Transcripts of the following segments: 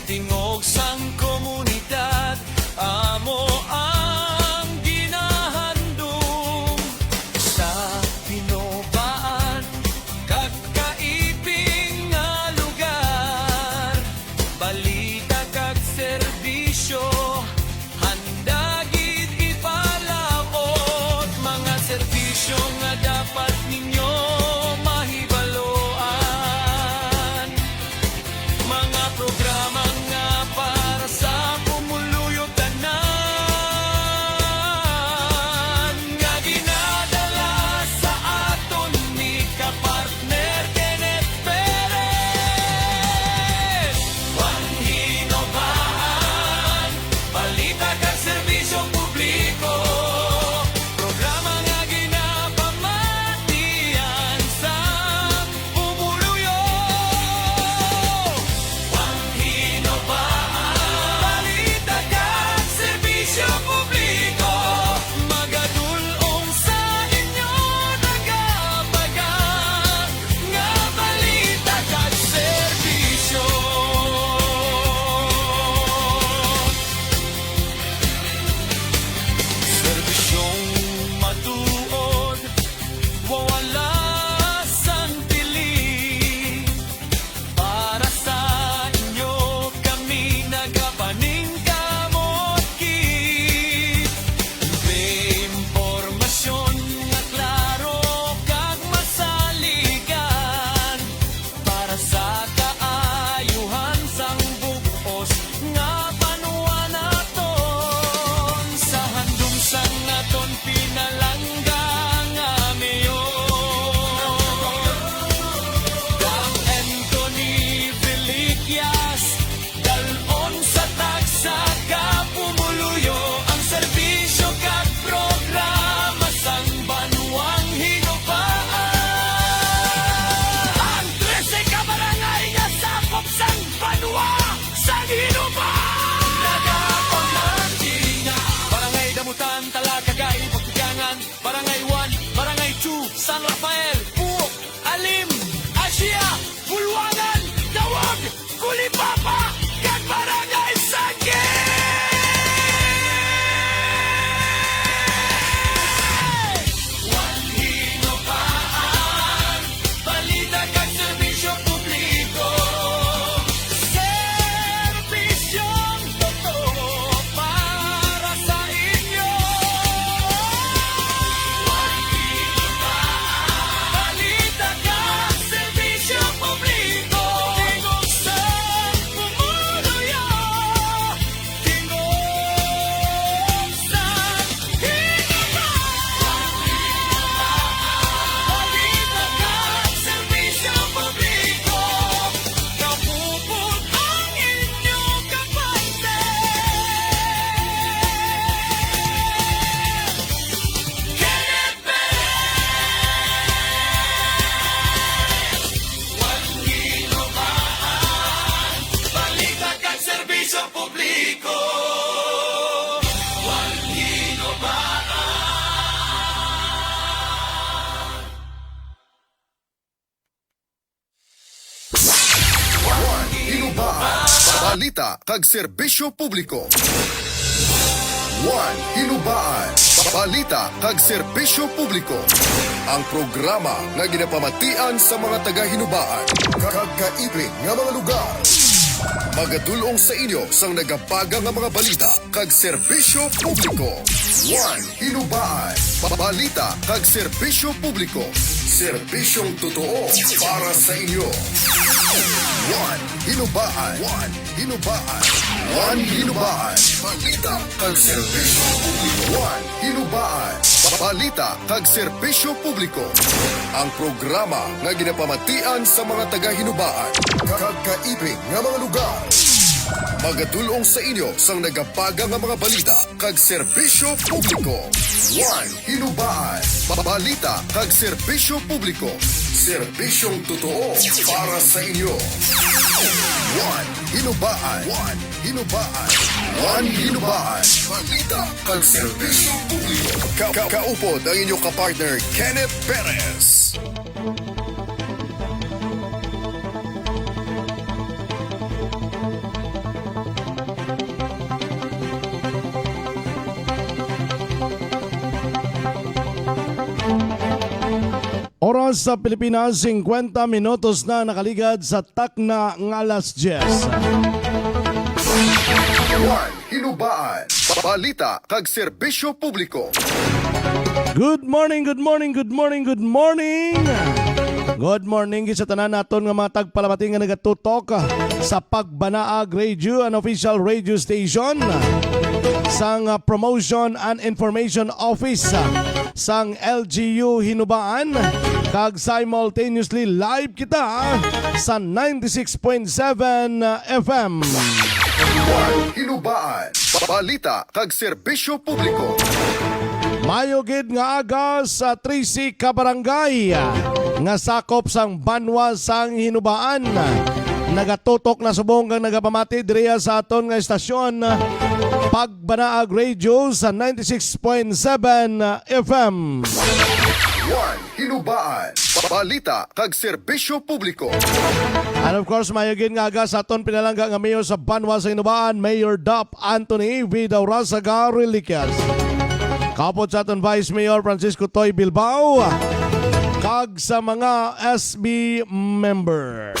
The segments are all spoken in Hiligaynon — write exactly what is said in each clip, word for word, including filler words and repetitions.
Tingog sang komunidad, amo ang ginahandom sa Pinobaan kag Kaiping nga lugar. Balita kag serbisyo, handa gid ipalaut. Mga serbisyo nga dapat ninyo mahibaloan. Mga programa nga para sa pumuluyo tanan, nga ginadala sa aton ni kapartner Kenneth Perez. Juan Hinobaan, balita kag serbisyo publiko. Programa nga ginapamatian sang pumuluyo. Juan Hinobaan, balita kag serbisyo publiko. Magadul-ong sa inyo, nagapagang nga balita kag serbisyo. Serbisyong matuod, wala sang piling. Para sa inyo kami nagapaningkamot gid. May impormasyon nga klaro kag masaligan para sa kaayuhan sang bug-os nga banwa naton. Sa handom sang aton pinalangga nga mayor, Kang Anthony Veliquias, dal-on sa tagsa ka pumuluyo ang serbisyo kag programa sang Banwang Hinobaan. Ang trese ka barangay nga sakop sang banwa sang Hinobaan. Nagapamati nga Barangay Damutan, Talakagay, Pagtugangan, Barangay one, Barangay two, San Rafael, Puok, Alim, Asia, Bulwangan, Dawag, Culipapa, kag Barangay Sangke. Juan Hinobaan, balita kag serbisyo publiko. Serbisyong totoo para sa inyo. Balita kag serbisyo publiko. Tingog sa pumuluyo. Tingog sa Hinobaan. Balita kag serbisyo publiko. Kapupot ang inyo kapartner Kenneth Perez. Juan Hinobaan, balita kag serbisyo publiko. Juan Hinobaan. Juan Hinobaan, balita kag serbisyo publiko. Juan Hinobaan, balita kag serbisyo publiko. Ang programa nga ginapamatian sa mga taga-Hinobaan kag kaiping nga mga lugar. Magadul-ong sa inyo sang nagapaga nga mga balita kag serbisyo publiko. Juan Hinobaan, balita kag serbisyo publiko. Serbisyong totoo para sa inyo. Juan Hinobaan. Juan Hinobaan. Juan Hinobaan. Balita kag serbisyo publiko. Juan Hinobaan. Balita kag serbisyo publiko. Ang programa nga ginapamatian sa mga taga-Hinobaan kag kaiping nga mga lugar. Magadul-ong sa inyo sang nagapaga nga mga balita kag serbisyo publiko. Juan Hinobaan. Balita kag serbisyo publiko. Serbisyong totoo para sa inyo. Juan Hinobaan. Juan Hinobaan. Juan Hinobaan. Balita kag serbisyo publiko. Ka-, ka-, kaupod ang inyo kapartner, Kenneth Perez. oras sa Pilipinas, singkwenta minutos na nakaligad sa takna nga alas diyes. One Hinubaan, balita kag serbisyo publiko. Good morning, good morning, good morning, good morning. Good morning gid sa tanan naton nga mga tagpalamati nga nagatutok sa Pagbanaag Radio, an official radio station sang, ah, Promotion and Information Office, ah, sang L G U Hinubaan, kag simultaneously live kita sa ninety-six point seven F M. Hinubaan, balita kag serbisyo publiko. Mayo gid nga aga sa trese ka barangay nga sakop sang banwa sang Hinubaan. Nagatutok na subong kag nagapamati diriya sa aton nga estasyon, Pagbanaag Radio sa ninety-six point seven F M. One Hinubaan, balita kag serbisyo publiko. And of course, mayo gid nga aga sa aton pinalangga nga mayor sa banwa sa Hinubaan, Mayor Dap Anthony Vidaurasa Gariliquias. Kaupod sa aton Vice Mayor Francisco Toy Bilbao, kag sa mga S B member.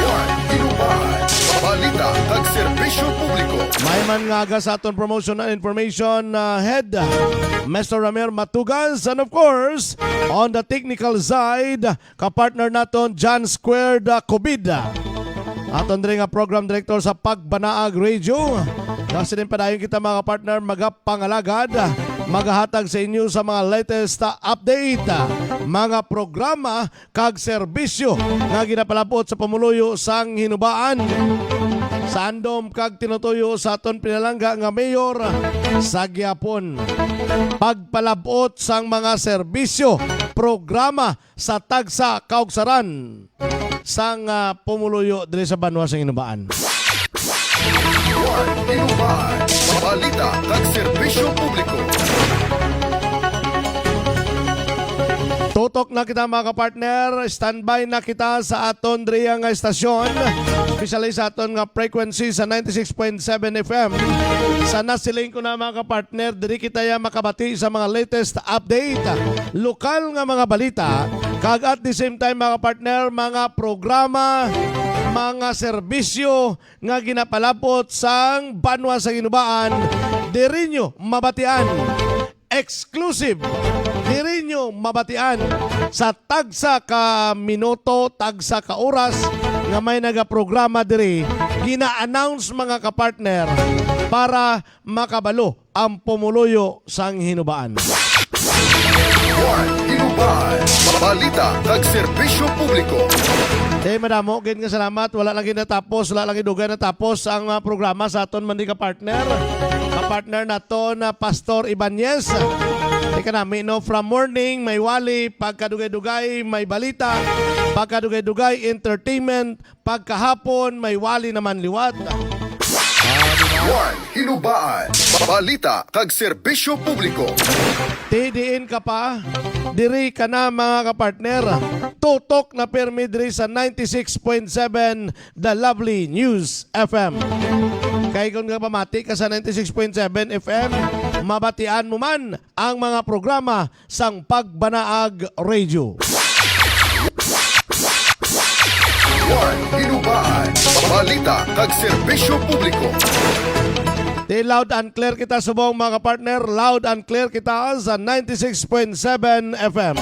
One Hinubaan, balita kag serbisyo publiko. May man nga aga sa aton promotion and information, uh, head, Mister Ramir Matugas, and of course, on the technical side, kapartner naton, John Squared, uh, Cobid. Aton diri nga program director sa Pagbanaag Radio. Kasi din padayon kita, mga partner, magapangalagad, magahatag sa inyo sa mga latest, uh, update, uh, mga programa kag serbisyo nga ginapalabot sa pumuluyo sang Hinubaan. Sa andom kag tinutuyo sa aton pinalangga nga mayor sa gihapon, pagpalabot sang mga serbisyo, programa sa tagsa kaugsaran sang, ah, pumuluyo diri sa banwa sang Hinubaan. Hinubaan, balita kag serbisyo publiko. Tutok na kita, mga kapartner. Standby na kita sa aton diriya nga estasyon, especially sa aton nga frequency sa ninety-six point seven F M. Sa nasiling ko na, mga kapartner, diri kita ya makabati sa mga latest update, lokal nga mga balita, kag at the same time, mga kapartner, mga programa, mga serbisyo nga ginapalabot sang banwa sang Hinubaan, diri nyo mabatian. Exclusive. Diri nyo mabatian sa tagsa ka minuto, tagsa ka oras nga may nagaprograma diri, gina-announce, mga kapartner, para makabalo ang pumuluyo sang Hinubaan. One Hinubaan, balita kag serbisyo publiko. Eh, madamo gid nga salamat. Wala lang gid natapos, wala lang gid dugay natapos ang, ah, programa sa aton man di ka partner. Ka partner nato na Pastor Ibanez. Ika nami, no, from morning, may wali, pagkadugay-dugay, may balita, pagkadugay-dugay, entertainment, pagkahapon, may wali naman liwat. One Hinubaan, balita kag serbisyo publiko. T D N ka pa? Diri ka na, mga kapartner. Tutok na pirmi diri sa ninety-six point seven The Lovely News F M. Kay kung nga pamati ka sa ninety-six point seven F M, mabatian mo man ang mga programa sang Pagbanaag Radio. One Hinubaan, balita kag serbisyo publiko. Di loud and clear kita subong, mga partner. Loud and clear kita sa ninety-six point seven F M.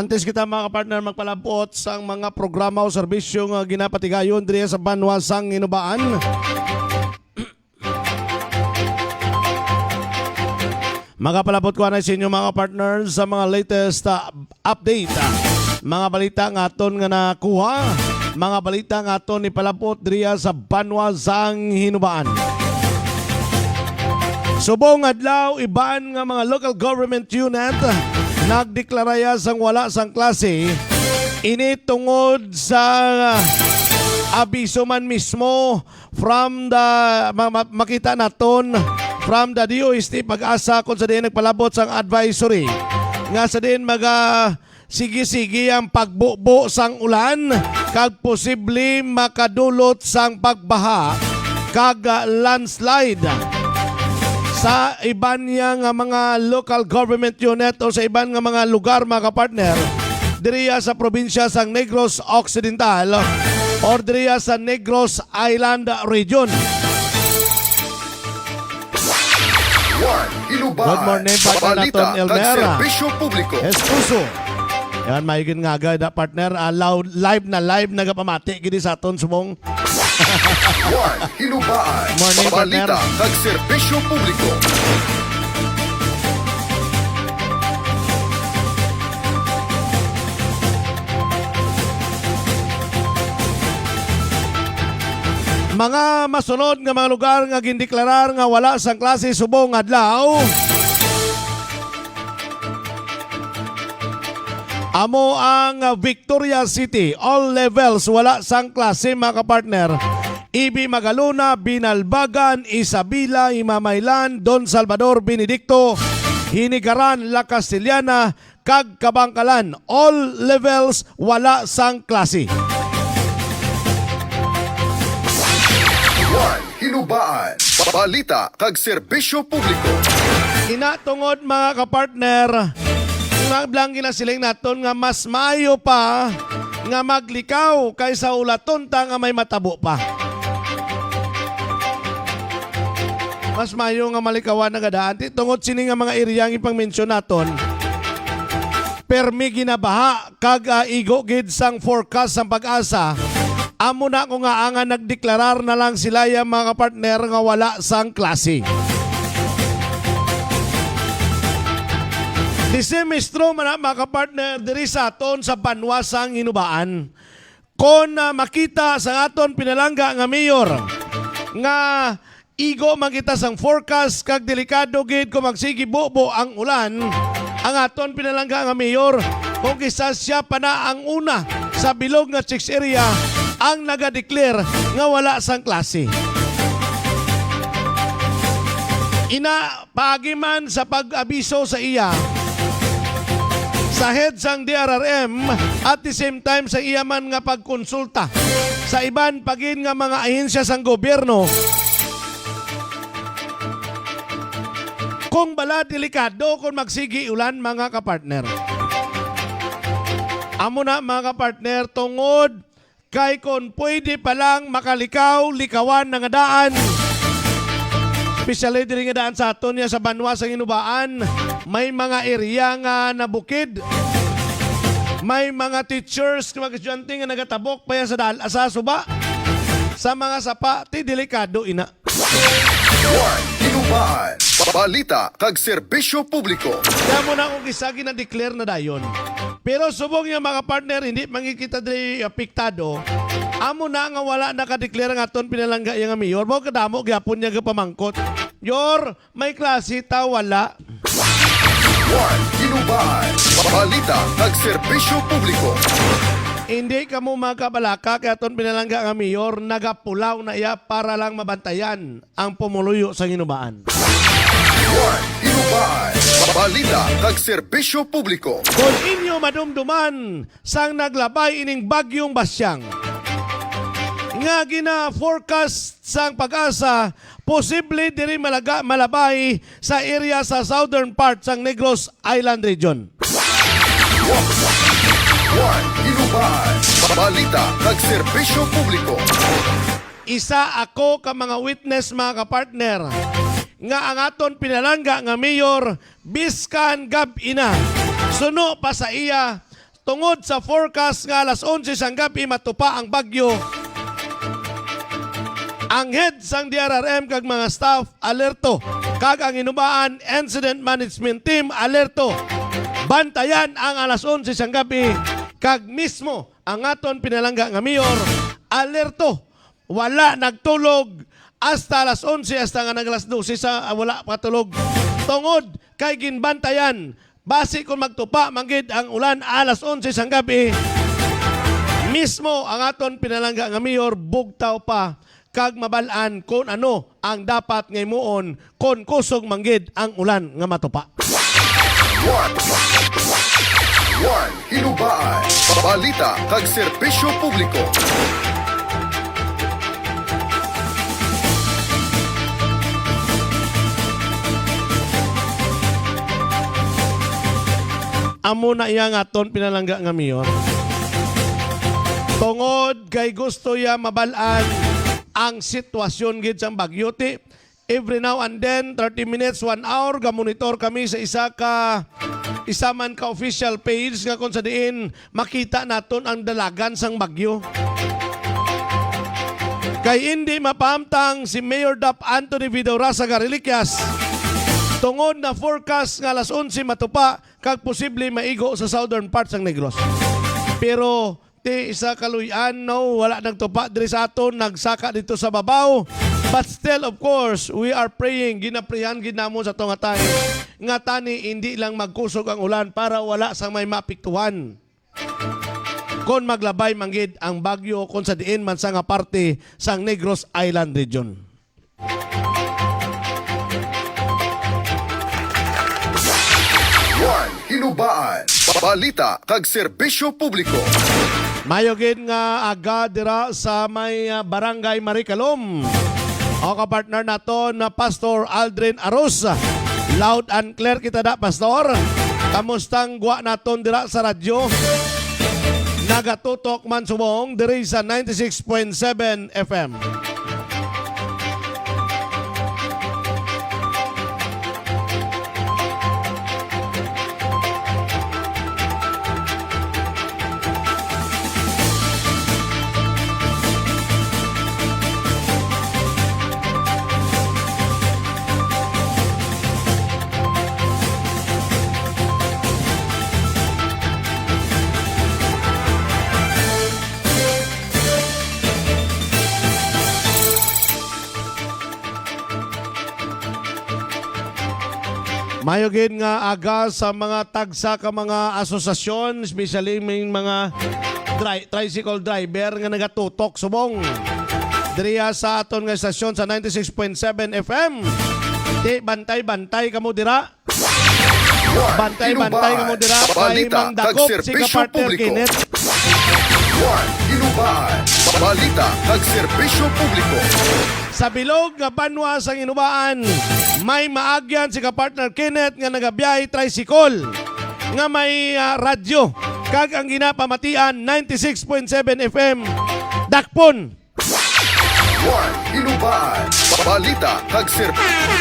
Tis kita, mga kapartner, magpalabot sang mga programa o serbisyo nga ginapatigayon diri sa banwa sang Hinubaan. Magapalabot ko anay sa inyo, mga partners, sa mga latest, ah, update, ah, mga balita nga aton nga nakuha, mga balita nga aton ipalabot diriya sa banwa sang Hinubaan. Subong adlaw, iban nga mga local government unit nagdeklara ya sang wala sang klase. Ini tungod sa abiso man mismo from the ma-, ma-, makita naton from the D O S T PAGASA, kung sa diin nagpalabot sang advisory nga sa diin maga sige-sige ang pagbubo sang ulan kag posible makadulot sang pagbaha kag, ah, landslide. Sa iban niya nga mga local government unit o sa iban nga mga lugar, mga kapartner, diriya sa probinsya sang Negros Occidental or diriya sa Negros Island Region. One Hinubaan. Good morning, partner Balita naton, kag Elmer. Serbisyo publiko. Esposo. Yan, maigin nga agad, ah, partner. Ah, loud, live na live, nagapamati gid sa aton subong. One Hinubaan. Morning, Balita partner. Kag serbisyo publiko. Mga masunod nga mga lugar nga gindeklarar nga wala sang klase subong adlaw, amo ang Victoria City, all levels, wala sang klase, mga kapartner. Ibi Magalona, Binalbagan, Isabela, Himamaylan, Don Salvador, Benedicto, Hinigaran, La Castellana, kag Kabankalan, all levels, wala sang klase. One Hinubaan, balita kag serbisyo publiko. Ina tungod, mga kapartner, nga blang ginasiling naton nga mas maayo pa nga maglikaw kaysa ulaton ta nga may matabo pa. Mas maayo nga malikawan ang daan. Ti-, tungod sini nga mga area nga ipangmensyon naton, permi ginabaha kag, ah, igo gid sang forecast sang PAGASA. Amo na ko nga ang nagdeklarar na lang sila ya, mga kapartner, nga wala sang klase. Disemestro man na, mga kapartner, diri sa aton sa banwa sang Hinubaan. Kon, ah, makita sa aton pinalangga nga mayor nga igo man kita sang forecast kag delikado gid kung magsigi bubo ang ulan, ang aton pinalangga nga mayor, kung kisa siya pa na ang una sa bilog nga chicks area ang nagadeclare nga wala sang klase. Ina, paagi man sa pag-abiso sa iya, sa head sang D R R M, at the same time sa iya man nga pagkonsulta sa iban pa gid nga mga ahensya sang gobyerno, kung bala delikado kung magsigi ulan, mga kapartner. Amo na, mga kapartner, tungod kay kon pwede pa lang makalikaw, likawan na nga daan. Especially diri nga daan sa aton niya sa banwa sa Hinubaan, may mga area nga nabukid. May mga teachers, mga estudyante nga nagatabok pa ya sa dal-, sa suba. Sa mga sapa, ti delikado ina. One Hinubaan, balita kag serbisyo publiko. Kamo na kung isa ginadeclare na dayon. Pero subong niya, mga partner, hindi man gid kita diri apektado. Amo na nga wala nakadeclare ang aton pinalangga iya nga mayor. Mao kadamo gyapon niya gapamangkot. Yor, may klase ta, wala. One Hinubaan, balita kag serbisyo publiko. Hindi kamo makabalaka kay aton pinalangga nga mayor, nagapulaw na iya para lang mabantayan ang pumuluyo sa Hinubaan. One Hinubaan, balita kag serbisyo publiko. Kung inyo madumduman sang naglabay ining Bagyong Basyang nga gina-forecast sang PAGASA, posible diri malaga-, malabay sa area sa southern part sang Negros Island Region. One Hinubaan, balita kag serbisyo publiko. Isa ako ka mga witness, mga kapartner, nga ang aton pinalangga nga mayor, biskan gab-i na, suno pa sa iya, tungod sa forecast nga alas onse sang gabi matupa ang bagyo, ang head sang D R R M kag mga staff alerto, kag ang Hinubaan Incident Management Team alerto. Bantayan ang alas onse sang gabi, kag mismo ang aton pinalangga nga mayor alerto. Wala nagtulog hasta alas onse, hasta nga nag-alas dose sa, ah, wala patulog. Tungod kay ginbantayan, basi kung magtupa man gid ang ulan alas onse sang gabi, mismo ang aton pinalangga nga mayor bugtaw pa kag mabal-an kung ano ang dapat nga himuon kon kusog man gid ang ulan nga matupa. One. One. Hinubaan. Balita kag serbisyo publiko. Amo na iya nga aton pinalangga nga mayor. Tungod kay gusto iya mabal-an ang sitwasyon gid sang bagyo, ti every now and then, thirty minutes, one hour, gamonitor kami sa isa ka, isa man ka official page nga kung sa diin makita naton ang dalagan sang bagyo. Kay indi mapahamtang si Mayor Dap Anthony Vidaurasa nga relikyas tungod na forecast nga alas onse matupa kag posible maigo sa southern part sang Negros. Pero ti sa kaluy-an, no, wala nagtupa diri sa aton, nagsaka dito sa babaw. But still, of course, we are praying. Ginaprihan gid namon sa tungatay nga tani hindi lang magkusog ang ulan para wala sang may maapektuhan kon maglabay man gid ang bagyo kon sa diin man sa nga parte sang Negros Island Region. One. Hinubaan. Balita kag serbisyo publiko. Mayo gid nga aga dira sa may, ah, Barangay Maricalom. O kapartner naton na Pastor Aldrin Aros. Loud and clear kita da, Pastor. Kamustang gwa naton dira sa radyo? Nagatutok man subong diri sa ninety-six point seven F M. Mayo gid nga aga sa mga tagsa ka mga asosasyon, especially may mga dri- tricycle driver nga nagatutok subong diriya sa aton nga estasyon sa ninety-six point seven F M. Ti bantay-bantay kamo dira. Bantay-bantay kamo dira kay Mang Dakop si Kapartner Kenneth. One. Hinubaan. Balita kag serbisyo publiko. Sa bilog nga banwa sang Hinubaan, may maagyan si Kapartner Kenneth nga nagabiyahe tricycle nga may, ah, radyo, kag ang ginapamatian ninety-six point seven F M. Dakpon. One. Hinubaan. Balita kag serbisyo.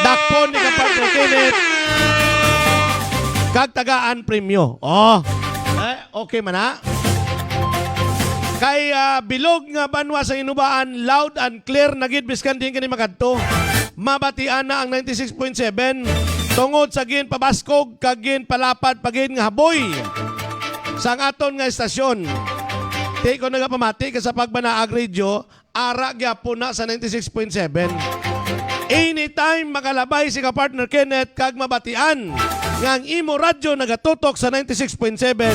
Dakpon ni Kapartner Kenneth. Kag tagaan premyo. Oh. Eh, okay man na. Kay, ah, bilog nga banwa sa Hinubaan, loud and clear na gid biskan diin kini makadto. Mabatian na ang ninety-six point seven tungod sa ginpabaskog kag ginpalapad pa gid nga haboy sang aton nga estasyon. Ti ko nagapamati ka sa pagbanaag radyo, ara gyapon na sa ninety-six point seven. Anytime makalabay si ka partner Kenneth kag mabatian nga ang imo radyo nagatutok sa ninety-six point seven,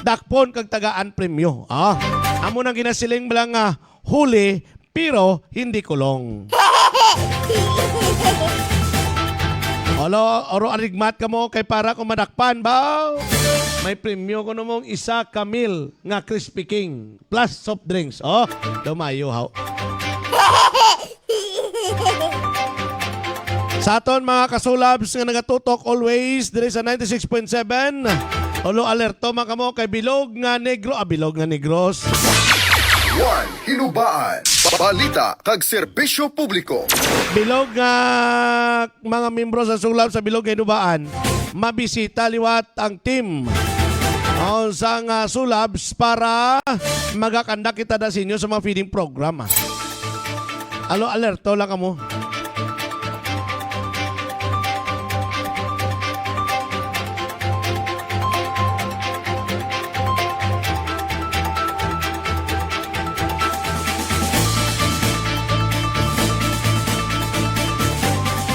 dakpon kag tagaan premyo. Ah, amo nang ginasiling mo lang nga huli pero hindi kulong. Olo, oro arigmat ka mo kay para kung madakpan ba? May premyo ko namong isa ka meal nga Crispy King plus soft drinks. Oh, dumayo haw. Sa aton mga kasulabs nga nagatutok always diri sa ninety-six point seven, ulo alerto man kamo kay bilog nga negro, ah, bilog nga negros. One, Hinubaan, balita kag serbisyo publiko. Bilog nga mga membro sa sulab sa bilog nga Hinubaan, mabisita liwat ang team Oh, sang, ah, Sulabs para magakandak kita da sa inyo sa mga feeding program, ah. Alo, alerto lang kamo.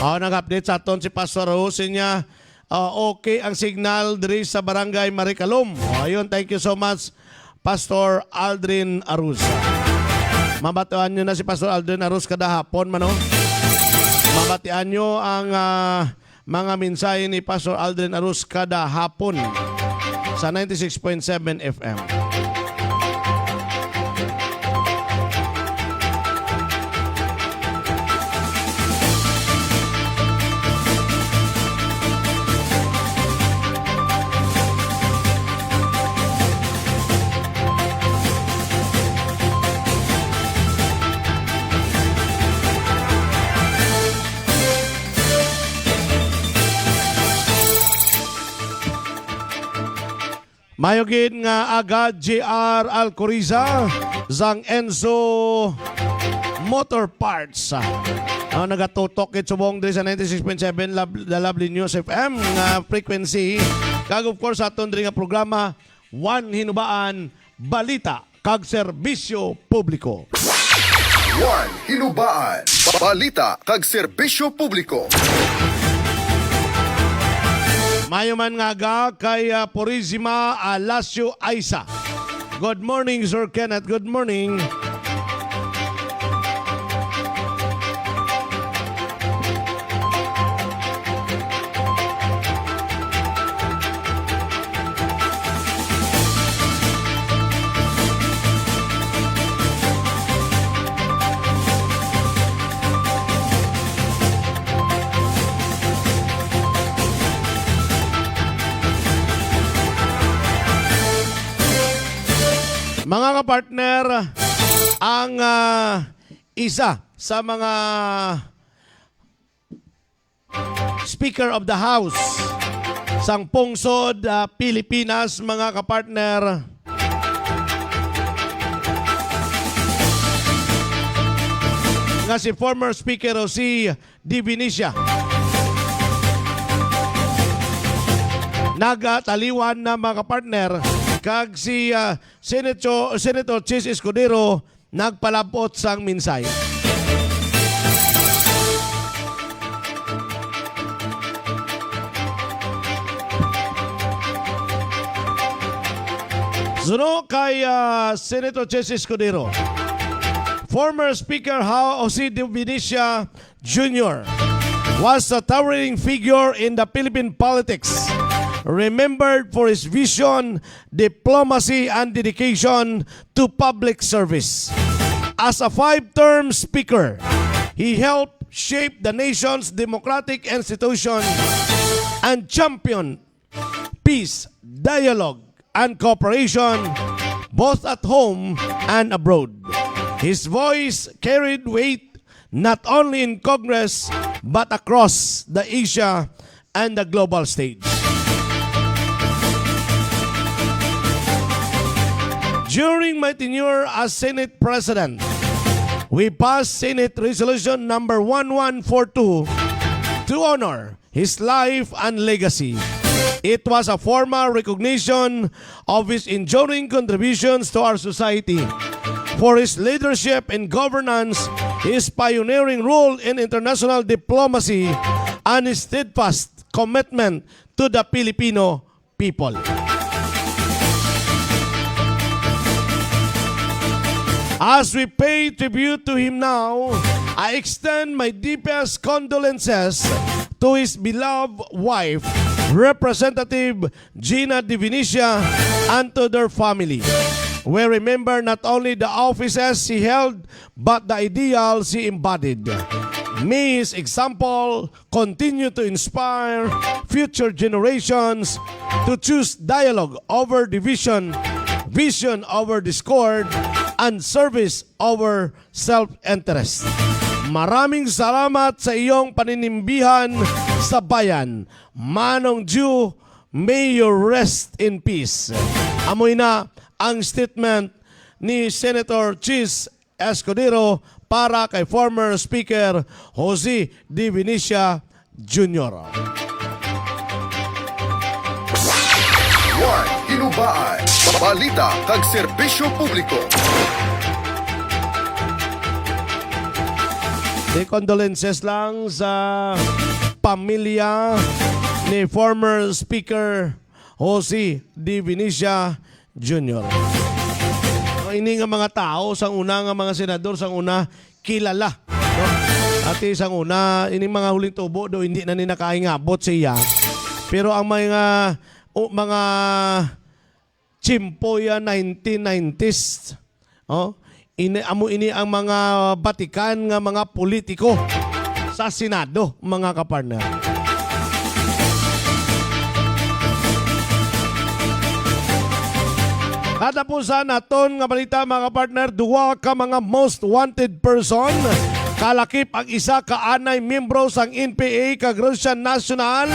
Oh, nag-update sa aton si Pastor Rose niya. Ah, okay ang signal diri sa Barangay Maricalom. Oh, ayun, thank you so much, Pastor Aldrin Aruz. Mabatian nyo na si Pastor Aldrin Aruz kada hapon, mano? Mabatian nyo ang, ah, mga mensahe ni Pastor Aldrin Aruz kada hapon sa ninety-six point seven F M. Mayo gid nga aga, J R Alcoriza sang Enzo Motor Parts. Ah, nagatutok gid subong diri sa ninety-six point seven Lab-, The Lovely News F M nga frequency. Kag of course, aton diri nga programa, One Hinubaan, Balita kag Serbisyo Publiko. One Hinubaan, Balita kag Serbisyo Publiko. Mayo man nga aga kay, ah, Purisima Alasio Aisa. Good morning, Sir Kenneth. Good morning. Mga kapartner, ang, ah, isa sa mga Speaker of the House sang pungsod, ah, Pilipinas, mga kapartner, nga si former Speaker Jose De Venecia. Nagataliwan na, mga kapartner, kag si, ah, Senator, Senator Chiz Escudero nagpalabot sang mensahe. Suno kay, ah, Senator Chiz Escudero, former Speaker Ho-, Jose De Venecia Junior was a towering figure in the Philippine politics, remembered for his vision, diplomacy, and dedication to public service. As a five-term speaker, he helped shape the nation's democratic institution and champion peace, dialogue, and cooperation, both at home and abroad. His voice carried weight not only in Congress, but across the Asia and the global stage. During my tenure as Senate President, we passed Senate Resolution Number one one four two to honor his life and legacy. It was a formal recognition of his enduring contributions to our society, for his leadership in governance, his pioneering role in international diplomacy, and his steadfast commitment to the Filipino people. As we pay tribute to him now, I extend my deepest condolences to his beloved wife, Representative Gina De Venecia, and to their family. We remember not only the offices he held, but the ideals he embodied. May his example continue to inspire future generations to choose dialogue over division, vision over discord, and service over self-interest. Maraming salamat sa iyong paninimbihan sa bayan, Manong Ju. May you rest in peace. Amoy na ang statement ni Senator Chiz Escudero para kay former Speaker Jose D. Venecia Junior. One, Hinubaan, Balita kag Serbisyo Publiko. Di condolences lang sa pamilya ni former Speaker Jose D. Venecia Junior. Ang ini nga mga tao, sang una nga mga senador, sang una, kilala, no? Ati sang una, ini mga huling tubo do, hindi na ni nakaingabot siya. Pero ang mga, o, mga tsimpo ya nineteen nineties, oh, ini, amo ini ang mga batikan nga mga politiko sa Senado, mga kapartner. Katapusan naton nga balita, mga partner, duwa ka mga most wanted person kalakip ang isa ka anay miyembro sang N P A kag Russian national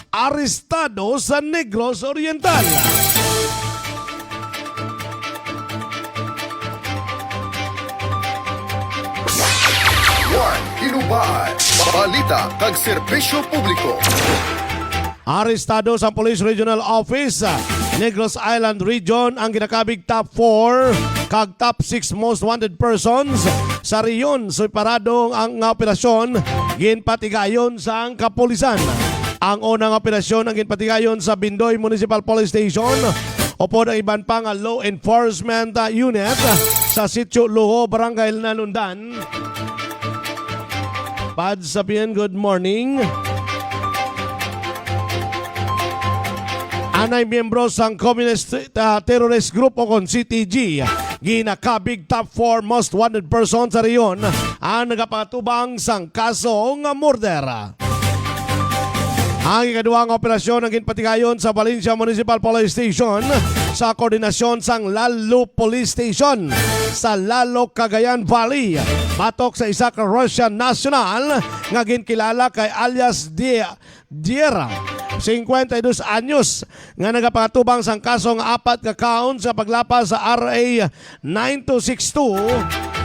arestado sa Negros Oriental. One, Hinubaan, Balita kag Serbisyo Publiko. Arestado sa Police Regional Office, Negros Island Region, ang ginakabig top four kag top six most wanted persons sa rehiyon. Sa parado ang nga operasyon, ginpatigayon sang kapulisan. Ang unang operasyon ang ginpatigayon sa Bindoy Municipal Police Station, upod ang iban pa nga law enforcement, ah, unit sa Sitio Luho, Barangay Nalundan. Pad Sapien, good morning. Anay miyembro sang Communist, ah, Terrorist Group o kon C T G, ginakabig top four most wanted person sa rehiyon ang nagapangatubang sang kaso nga murder. Ang ikaduha nga operasyon ang ginpatigayon sa Valencia Municipal Police Station sa koordinasyon sang Lalo Police Station sa Lalo, Cagayan Valley, batok sa isa ka Russian national nga ginkilala kay alias Di-, Diera, cincuenta y dos anyos, nga nagapangatubang sang kaso nga apat ka count sa paglapas sa R A nine two six two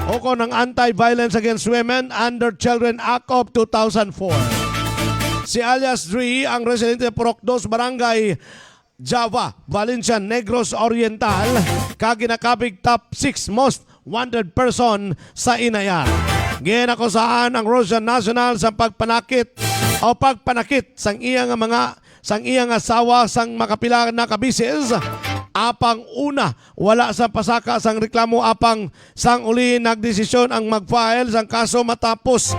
o kon ang Anti-Violence Against Women and Children Act of two thousand four. Si alias Dre ang residente sa Purok Dos, Barangay Java, Valencia, Negros Oriental, kag ginakabig top six most wanted person sa N I R. Ginakusahan ang Russian national sa pagpanakit o pagpanakit sang iya nga mga, sang iya nga asawa sang makapila na ka beses. Apang una, wala sa pasaka sang reklamo, apang sang uli nagdesisyon ang mag-file sang kaso matapos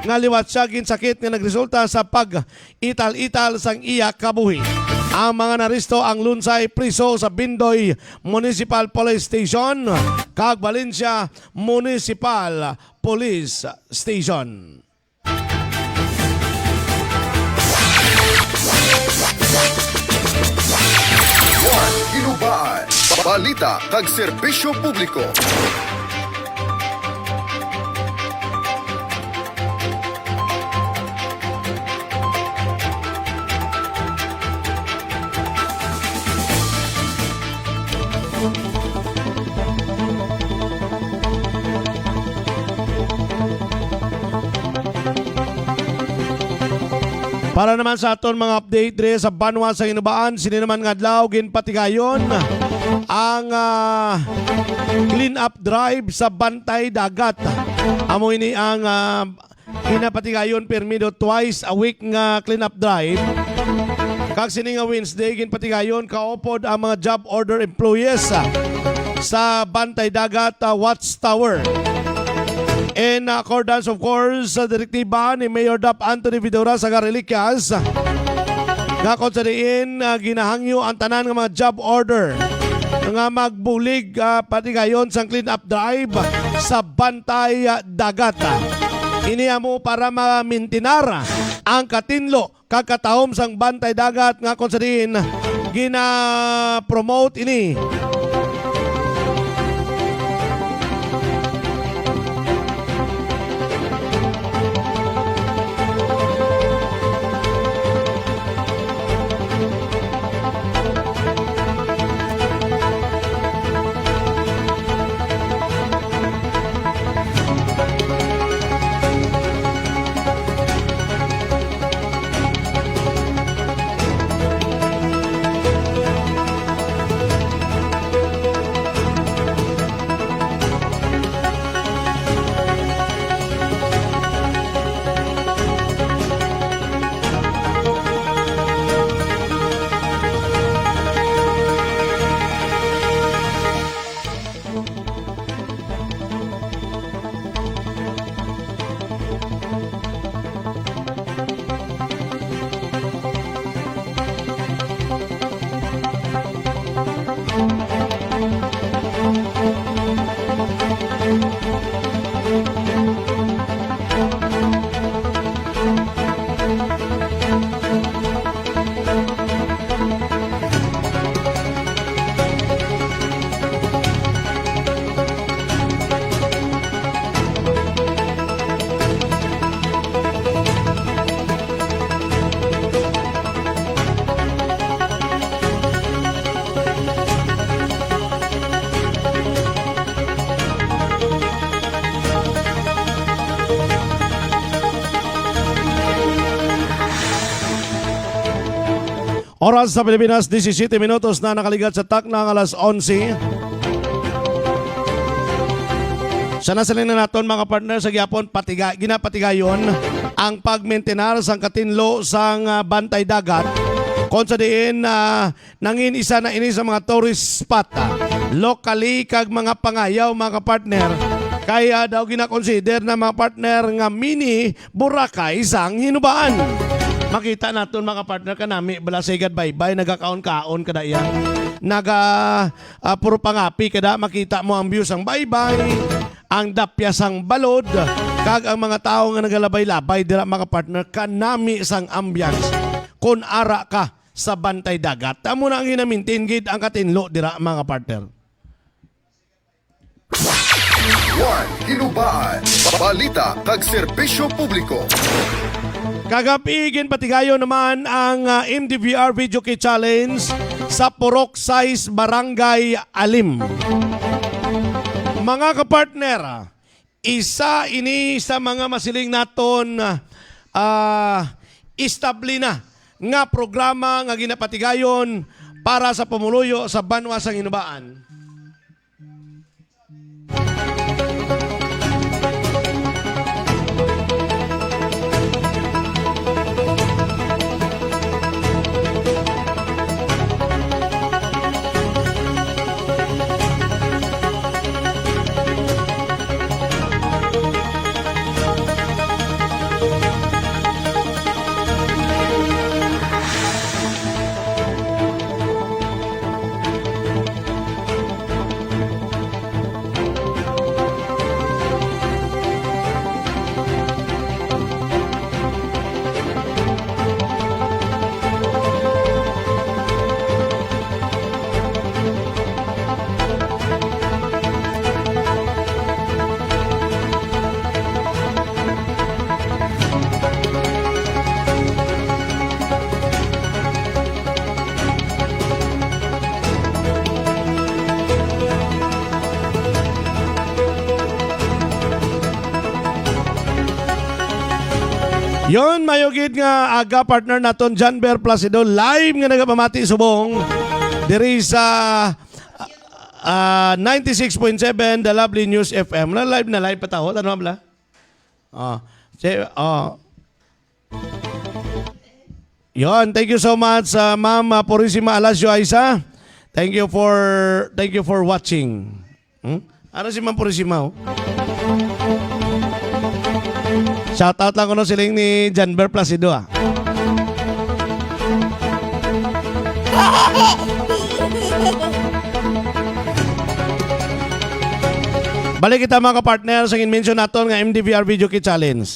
nga liwat siya ginsakit nga nagresulta sa pag-ital-ital sang iya kabuhi. Ang mga naresto ang lunsay priso sa Bindoy Municipal Police Station kag Valencia Municipal Police Station. Hinubaan, balita kag serbisyo publiko. Para naman sa aton mga update diri sa banwa sa Hinubaan, sini naman nga adlaw ginpatigayon ang, ah, clean-up drive sa Bantay Dagat. Amo ini ang, ah, ginapatigayon pirmi do twice a week nga clean-up drive. Kag sini nga Wednesday, ginpatigayon kaupod ang mga job order employees, ah, sa Bantay Dagat, ah, Watchtower. In accordance, of course, sa direktiba ni Mayor Dap Anthony Vidora sa Gariliquias, nga kung sa diin, ah, ginahangyo ang tanan nga mga job order nga magbulig, ah, patigayon sang clean-up drive sa Bantay, ah, Dagat. Ini amo para mamintinar ang katinlo kag katahom sang Bantay Dagat, nga kung sa diin gina-promote ini. Oras sa Pilipinas, disisyete minutos na nakaligat sa takna nga alas onse. Sa nasiling na naton, mga partner, sa gihapon, patiga-, ginapatigayon ang pagmintinar sang katinlo sang, ah, Bantay Dagat, kung sa diin, ah, nangin isa na ini sa mga tourist spot, ah, locally kag mga pangayaw, mga partner. Kaya daw ginakonsider na, mga partner, nga mini Boracay sang Hinubaan. Makita naton, mga partner, kanami bala sa Igad Baybay, nagakaon-kaon kada iya. Naga, ah, puro pangapi kada, makita mo ang view sang baybay, ang dapya sang balod, kag ang mga tawo nga nagalabay-labay dira, mga partner, kanami sang ambiance. Kun ara ka sa Bantay Dagat, amo na ang ginamintin gid ang katinlo dira, mga partner. One, Hinubaan, balita kag serbisyo publiko. Kagab-i, ginpatigayon naman ang, ah, M D V R Video Key Challenge sa Purok sais, Barangay Alim. Mga kapartner, isa ini sa mga masiling naton, ah, estable na nga programa nga ginapatigayon para sa pumuluyo sa banwa sang Hinubaan. Yon, mayo gid nga aga, partner naton Janber Placido, live nga nagapamati subong diri sa, ah, ninety-six point seven The Lovely News F M. Na live na live pa tawo, ano bala? Ah, si, ah, Yon, thank you so much, ah, Ma'am, ah, Purisima Alasio Aiza. Thank you for, thank you for watching. Hmm? Ano si Ma'am Purisima, oh? Shout out lang kuno siling ni Janber Placido, ah. Balik kita, mga kapartner, sa gin-mention naton nga M D V R Video Key Challenge.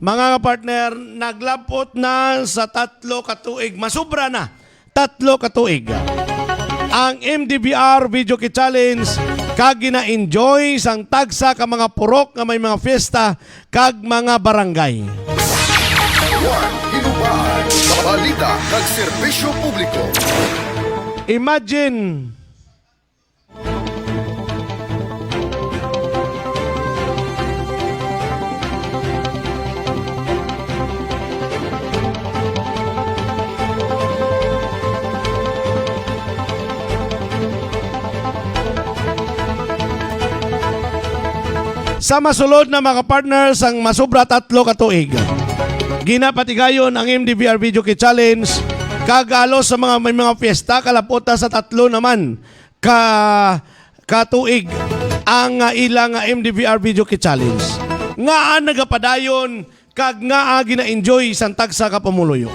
Mga kapartner, naglabot na sa tatlo ka tuig, masubra na, tatlo ka tuig, ang M D V R Video Key Challenge, kag gina-enjoy sang tagsa ka mga purok nga may mga fiesta kag mga barangay. One, Hinubaan, balita kag serbisyo publiko. Imagine, Sa masulod na, mga partners, ang masubra tatlo ka tuig, ginapatigayon ang M D V R Video Key Challenge, kag halos sa mga, may mga fiesta, kalapot na sa tatlo naman ka, ka tuig ang, ah, ila nga M D V R Video Key Challenge. Ngaa nagapadayon kag ngaa gina-enjoy sang tagsa ka pumuluyo?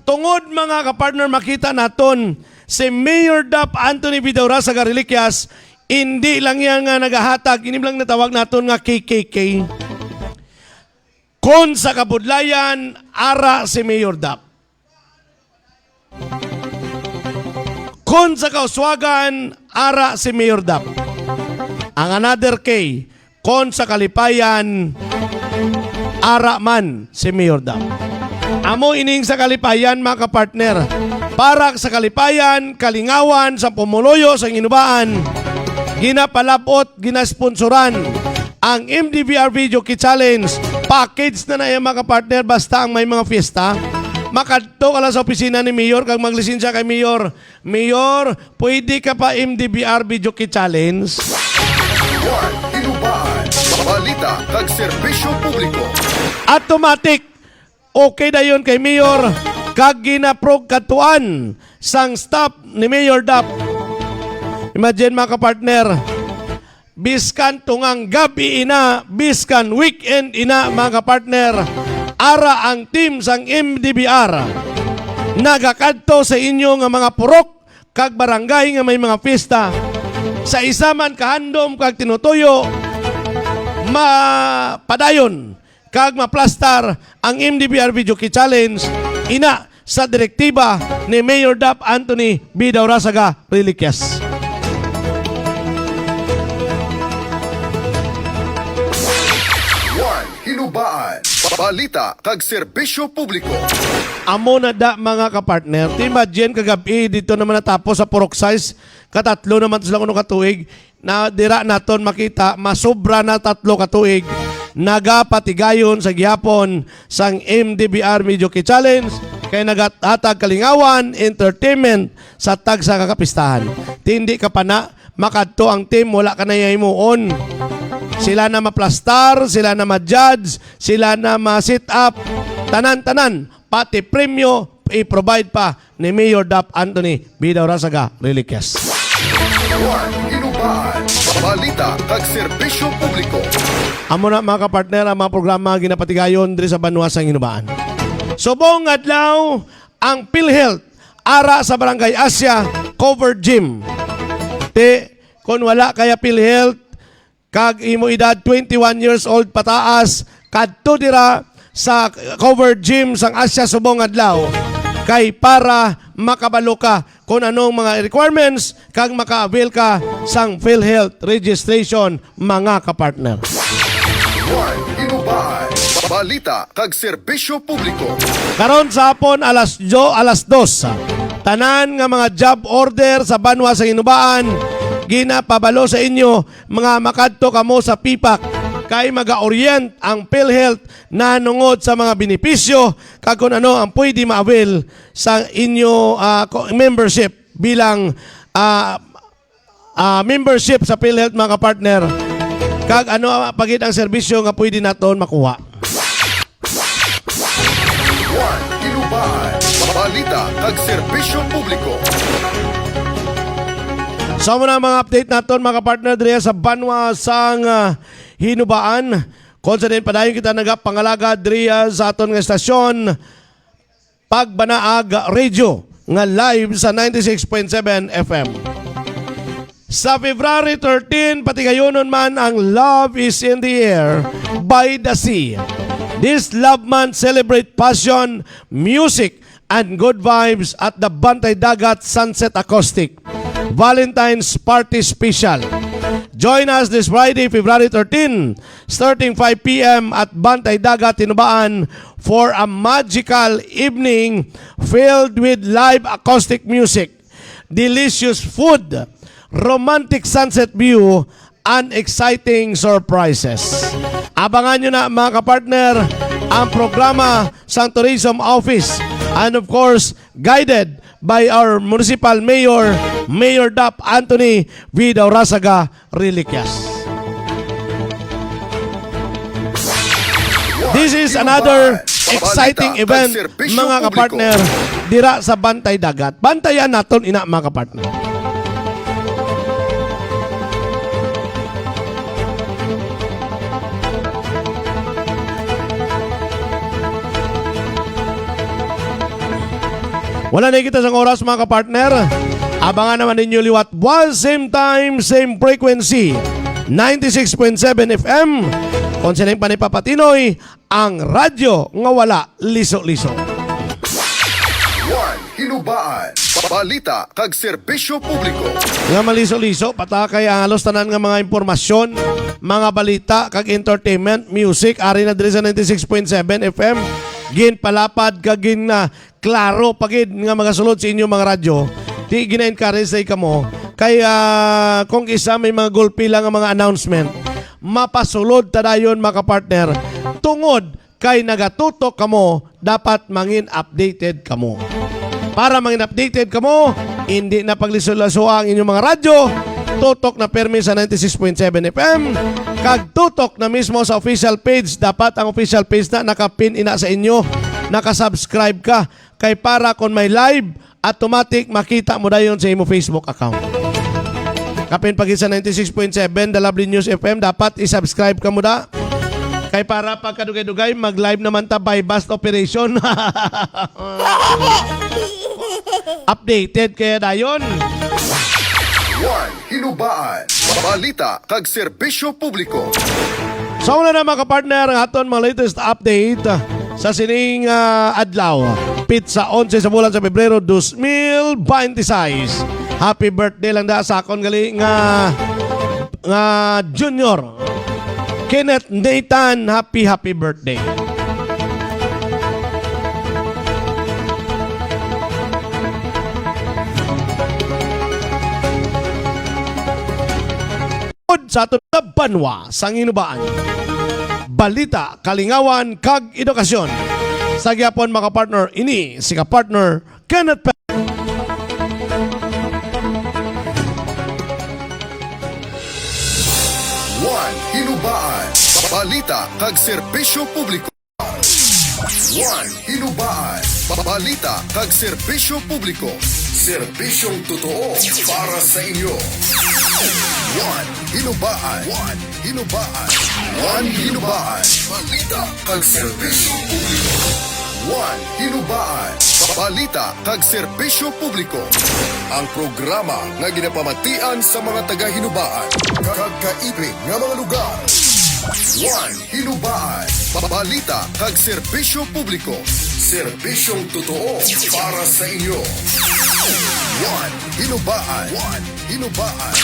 Tungod, mga kapartner, makita naton si Mayor Dap Anthony Vidaurasa Gariliquias, hindi lang iya nga nagahatag, ini lang natawag naton nga K K K. Kon sa kabudlayan, ara si Mayor Dap. Kon sa kauswagan, ara si Mayor Dap. Ang another K, kon sa kalipayan, ara man si Mayor Dap. Amo ining sa kalipayan, mga kapartner. Para sa kalipayan, kalingawan sa pumuluyo sa Ginubaan, ginapalabot, ginasponsoran ang M D V R Video Key Challenge. Package na na yan, mga kapartner, basta ang may mga fiesta. Makadto ka lang sa opisina ni Mayor kag maglisensya kay Mayor, "Mayor, pwede ka pa M D B R Videoke Challenge?" One Hinubaan. Balita kag serbisyo publiko. Automatic. Okay dayon kay Mayor kag ginaprog katuan sang staff ni Mayor Dap. Imagine, mga kapartner, biskan tungang gab-i ina, biskan weekend ina, mga kapartner, ara ang team sang M D B R nagakadto sa inyo nga mga purok kag barangay nga may mga pista. Sa isa man ka handom kag tinutuyo, mapadayon kag maplastar ang M D B R Videoke Challenge, ina sa direktiba ni Mayor Dap Anthony Bidaurasaga Reliquias. One Hinubaan. Balita kag serbisyo publiko. Amo na da, mga kapartner. Ti, imagine, kagabi dito naman natapos sa Purok Sais, katatlo naman sila kuno ka tuig. Na dira naton makita, masobra na tatlo ka tuig, nagapatigayon sa gihapon sang M D B R Videoke Challenge, kay nagahatag kalingawan, entertainment sa tagsa ka kapistahan. Ti, hindi ka pa na makadto ang team, wala ka na himuon. Sila na maplastar, sila na ma-judge, sila na ma-set up, tanan-tanan, pati premyo, i-provide pa ni Mayor Dap Anthony Bidaurasaga Reliquias. One Hinubaan. Balita kag serbisyo publiko. Amo na, mga kapartner, ang mga programa ginapatigayon diri sa banwa sang Hinubaan. Subong adlaw ang PhilHealth ara sa Barangay Asia Covered Gym. Ti, kung wala kaya PhilHealth, kag imo edad twenty-one years old pataas, kadto dira sa covered gym sang Asia subong adlaw, kay para makabalo ka kung anong mga requirements kag maka-avail ka sang PhilHealth registration, mga kapartner. One Hinubaan. Balita kag serbisyo publiko. Karon sa hapon, alas dyo, alas dos, tanan nga mga job order sa banwa sa Hinubaan ginapabalo sa inyo, mga makadto kamo sa PPAC, kay maga-orient ang PhilHealth nahanungod sa mga benepisyo kag kung ano ang pwede ma-avail sa inyo, ah, ko-, membership bilang, ah, ah, membership sa PhilHealth, mga kapartner, kag ano pa gid ang serbisyo nga pwede naton makuha. One Hinubaan. Balita kag serbisyo publiko. So, amo na ang mga update naton, mga kapartner, diri sa banwa sang, ah, Hinubaan. Kung sa din padayon kita nagapangalagad diri sa aton nga estasyon, Pagbanaag Radio, nga live sa ninety-six point seven F M. Sa February thirteen, patigayonon man ang Love is in the Air by the Sea. This Love Month, celebrate passion, music, and good vibes at the Bantay Dagat Sunset Acoustic Valentine's Party Special. Join us this Friday, February thirteen, starting five P M at Bantay Dagat, Hinubaan, for a magical evening filled with live acoustic music, delicious food, romantic sunset view, and exciting surprises. Abangan nyo na, mga kapartner, ang programa sang Tourism Office, and of course, guided by our Municipal Mayor, Mayor Dap Anthony Vidaurasaga Reliquias. This is another exciting event, mga kapartner, dira sa Bantay Dagat. Bantayan naton ina, mga kapartner. Wala na kita sang oras, mga kapartner. Abangan naman ninyo liwat buwas, same time, same frequency, ninety-six point seven F M. Kung sila yung panipapatinoy, ang radyo nga wala liso-liso. One Hinubaan, balita kag serbisyo publiko. Nga maliso-liso, patakay ang halos tanan nga mga impormasyon, mga balita, kag entertainment, music, ari na diri sa ninety-six point seven F M. Ginpalapad kag gin, ah, klaro pa gid nga magasulod sa inyo mga radyo. Ti gina-encourage sa kamo kay, ah, kung isa may mga gulpi lang nga mga announcement, mapasulod ta dayon, mga kapartner, tungod kay nagatutok kamo, dapat mangin updated kamo. Para mangin updated kamo, hindi na paglisod-lasoa ang inyong mga radyo. Tutok na permi sa ninety-six point seven F M. Kag tutok na mismo sa official page. Dapat ang official page na nakapin ina sa inyo. Nakasubscribe ka. Kay para kon may live, automatic makita mo dayon sa imo Facebook account. Kapin pa gid sa ninety-six point seven The Lovely News F M, dapat i-subscribe ka mo da. Kay para pagkadugay-dugay, mag-live naman ta buy-bust operation. Updated kaya dayon. One Hinubaan. Balita kag serbisyo publiko. Sa una na, mga partner, ang aton mga latest update sa sining ah, adlaw, pitsa onse sa bulan sa Pebrero dos mil beintiseis. Happy birthday lang da sa akon gali nga nga Junior Kenneth Nathan. Happy, happy birthday. Sa aton nga banwa sang Hinubaan, balita, kalingawan, kag edukasyon. Sa gyapon, mga partner, ini si ka-partner Kenneth Pe- One Hinubaan. Balita kag serbisyo publiko. One Hinubaan. Balita kag serbisyo publiko. Serbisyong totoo para sa inyo. One Hinubaan. One Hinubaan. One Hinubaan. Balita kag serbisyo publiko. One Hinubaan. Balita kag serbisyo publiko. Ang programa nga ginapamatian sa mga taga-Hinubaan kag kaipig nga mga lugar. One Hinubaan. Balita kag serbisyo publiko. Serbisyong totoo para sa inyo. One Hinubaan. One Hinubaan.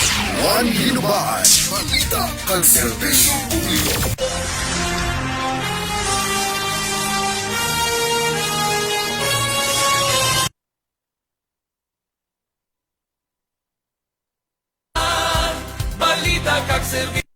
One Hinubaan. Balita kag serbisyo publiko. Balita kag serbisyo.